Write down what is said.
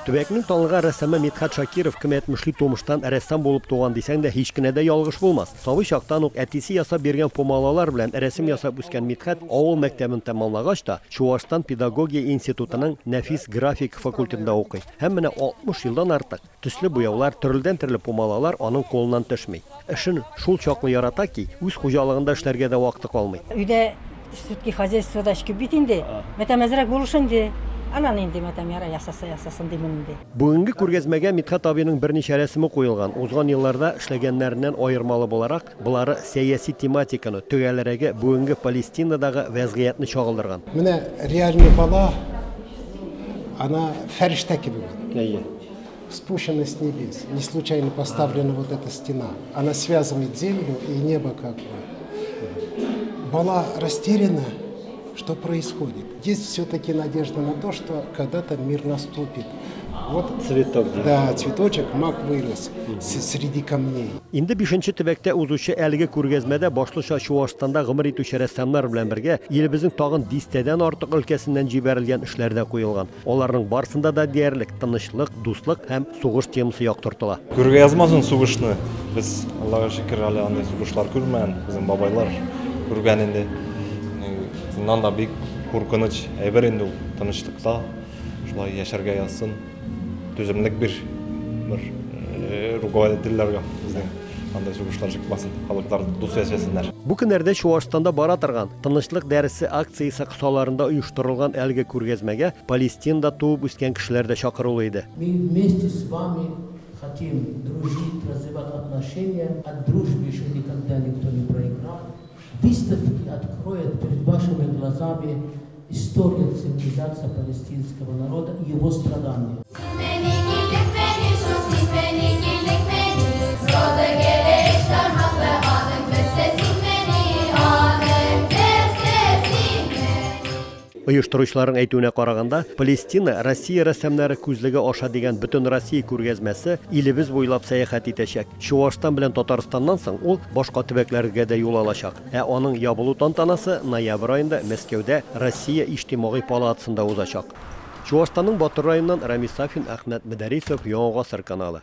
Төбәкнең танылган рәссамы Мидхәт Шакиров, кем әйтмешли, тумыштан рәссам булып туган дисәң дә һич кенә дә ялгыш булмас. Сабый чактан ук әтисе ясап биргән пумалалар белән рәсем ясап үскән Мидхәт авыл мәктәбен тәмамлагач та, Чуашстан педагогия институтының нәфис-график факультетында укый. Һәм менә 60 елдан артык төсле буяулар, төрледән-төрле пумалалар аның кулыннан төшми. Эшен шул чаклы ярата ки, үз хуҗалыгында эшләргә дә вакыты калмый. Өйдә Все-таки хозяйствода эш күп бит инде. Мәтәм әзрәк булыш инде. Анан инде мәтәм ярай ясаса ясасын димен инде. Бүгенге күргәзмәгә Мидхәт абыйның берничә рәсеме куелган. Узган елларда эшләгәннәреннән аермалы буларак, болары сәяси тематиканы, төгәлрәге, бүгенге Палестинадагы вәзгыятьне чагылдырган. Менә реальный бала, она фәрештә кебек ул. Әйе. Спущена с небес. Не случайно поставлена вот эта стена. Она связывает землю и небо как бы. Бала растеряна, что происходит. Есть все-таки надежда на то, что когда-то мир наступит. Вот Цветок, да. Да, цветочек, мак вырос среди камней. Инде бишенче төбәктә узучы әлеге күргәзмәдә башлыча Чуашстанда гомер итүче рәссамнар белән бергә илебезнең тагын дистәдән артык өлкәсеннән җибәрелгән эшләр дә куелган. Аларның барсында да диярлек тынычлык, дуслык һәм сугыш темасы яктыртыла. Күрергә язмасын сугышны. Без, Аллага шөкер, әле андый сугышлар күрмәгән. Безнең бабайлар күргән инде. Чыннан да бик куркыныч әйбер инде ул. Тынычлыкта шулай яшәргә язсын. Түземлек бир бер руководительләргә безнең. Андай сугышлар чыкмасын, халыклар дус яшәсеннәр. Бу көннәрдә Чуашстанда бара торган Тынычлык дәресе акциясе кысаларында оештырылган әлеге күргәзмәгә Палестинада туып үскән кешеләр дә чакырулы иде. Мы вместе с вами хотим дружить, развивать отношения. От дружбы еще никогда никто не проиграл. Выставки откроют перед вашими глазами историю цивилизации палестинского народа и его страдания. Оештыручыларның әйтүенә караганда, Палестина Россия рәссамнары күзлеге аша дигән Бөтенроссия күргәзмәсе илебез буйлап сәяхәт итәчәк. Чуашстан белән Татарстаннан соң ул башка төбәкләргә дә юл алачак. Ә аның ябылу тантанасы ноябрь аенда Мәскәүдә Россия Иҗтимагый палатасында узачак. Чуашстанның Батыр районыннан Рамис Сафин, Әхмәт Мөдәрисов, Яңа Гасыр каналы.